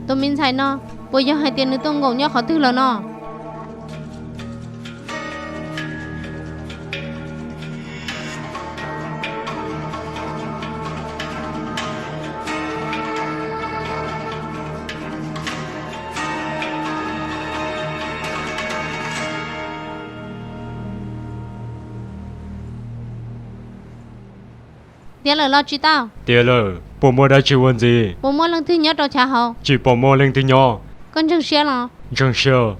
Tus me ntxhais no, puas yog hais tias nws tuaj nkoum nyob qhov twg lawm no? Tiav lawm los tsis tau? Tiav lawm. Puas muaj dab tsi ua ntxiv? Puas muaj leej twg nyob rau chav hauv? Tsis pom muaj leej twg nyob. Koj ntseeg siab los? Ntseeg siab.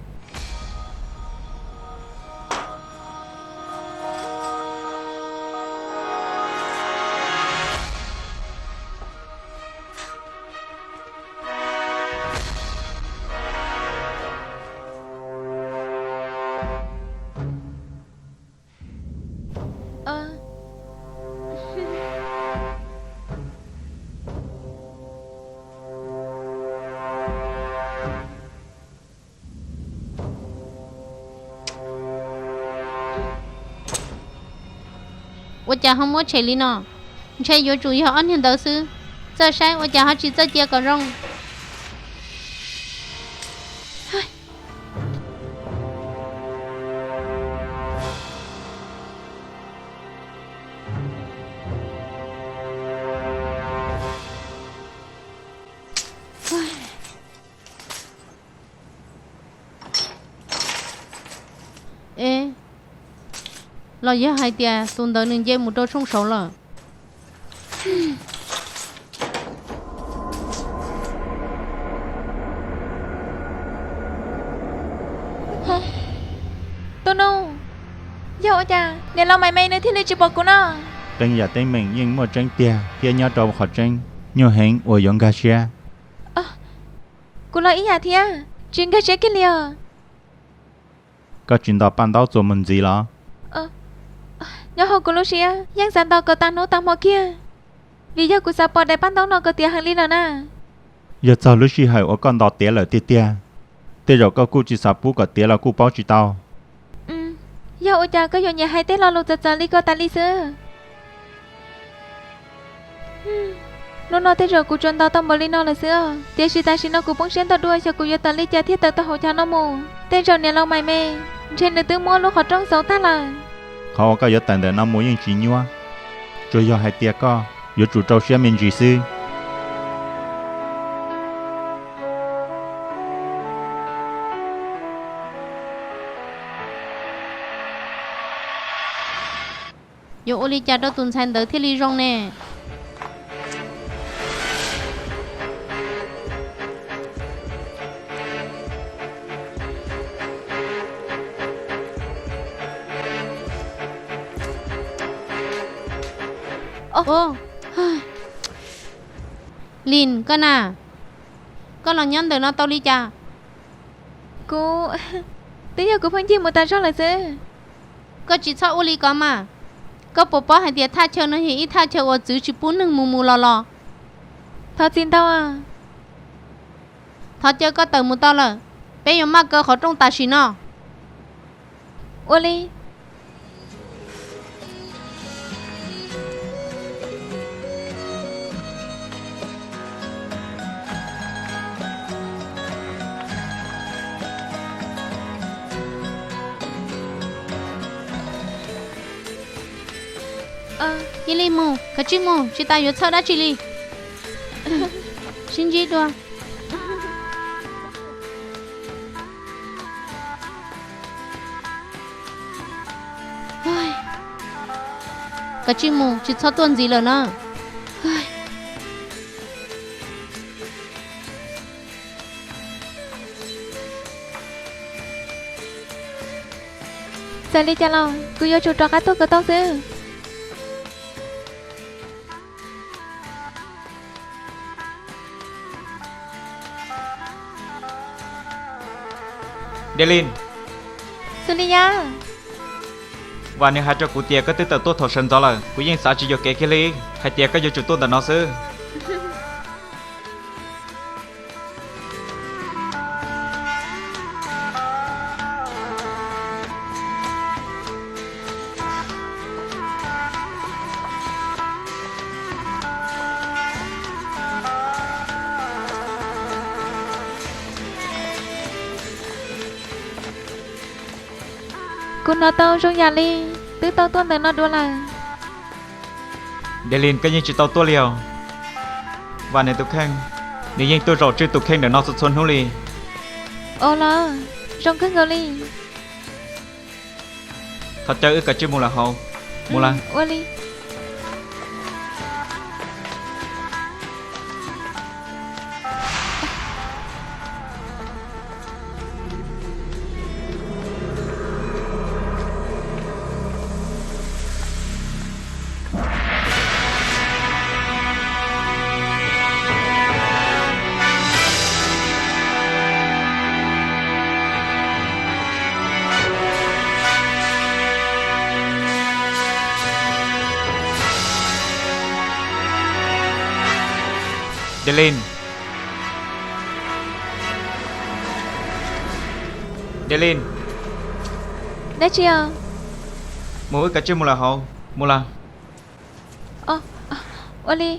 Ua cas ho muab tshem li no? Ntshe yuav tsum yog ob niag ntawd xwb. Txawj saib ua cas ho tsis txawj cia kom zoo. Los yog hais tias tus ntawd nws nce mus rau tshooj saud lawm? Tus nus, yog ua cas niam laus Maiv Me nws thiaj li tsis pom kuv no? Tej yam teeb meem yeej muaj tseeb tiag thiab nyob rau qhov tseeb nyuaj heev uas yuav nkag siab. Kuv los ib yam thiab, tsis nkag siab kiag li os. Koj tsis nto paj ntaub txuas mus ntxiv los? Nyob hauv kuv lub siab yeej xav nto kom tag hnub tag hmo kiag, vim yog kuv xav pom daim paj ntaub no kom tiav heev li lawm na. Yog txog lub sij hawm uas koj nto tiav lawm tiag tiag, tej zaum koj kuj tsis xav pub kom tiav los kuj paub tsis tau. Yog ua cas koj yuav nyiam hais tej lo lus txawv txawv li ko tas li xwb? Hnub no tej zaum kuv tsuas nto tau npaum li no lawm xwb os, tiam sis tam sim no kuv poob siab ntau dua xyov kuv yuav tawm li cas thiaj tawm tau hauv chav no mus. Tej zaum niam laus Maiv Me ntshe nws twb muab lub qhov rooj xauv tag lawm. Qhov uas koj yuav tawm ntawm no mus yeej tsis nyuaj, tsuas yog hais tias koj yuav tsum rau siab me ntsis xwb. Yuav ua li cas rau tus ntxhais ntawd thiaj li zoo ne? Lin, koj na, koj los nyob ntawm no tau li cas? Kuv, twb yog kuv pheej ncig mus tas zog lawm xwb. Koj tsis txhob ua li ko mas. Koj puas paub hais tias thaj chaw no yog ib thaj chaw uas txwv tsis pub neeg mus mus los los? Thov txim ntau. Thov caw koj tawm mus tau lawm, peb yuav maj kaw qhov rooj tam sim no. Ua li. Cia li mus, kav tsij mus, tsis tas yuav txhawj dab tsi li. Sib ntsib dua. Kav tsij mus, tsis txhob tuaj ntxiv lawm na. Txawm li cas los kuv yuav tsum rov qab tuaj kom tau xwb. Delin. Xuliyas. Vam nws hais rau kuv tias koj twb tawm tuaj thaum sawv ntxov lawm, kuv yeej xav tsis yuam kev kiag li, hais tias koj yuav tsum tuaj ntawm no xwb. Kuv hnov tau zoo yam li twb tau tuaj ntawm no dua lawm. Delin, koj yeej tsis tau tuaj li os. Vam nws tus kheej, nws yeej tuaj zaum tswj tus kheej ntawm no txhua txhua hnub li. Ua los, zoo kawg nkaus li. Thov caw wb kav tsij mus lawm hauv. Mus lawm. Ua li. Delin. Delin. Dab tsi os? Mus, wb kav tsij mus lawm hauv. Mus lawm. Ua li.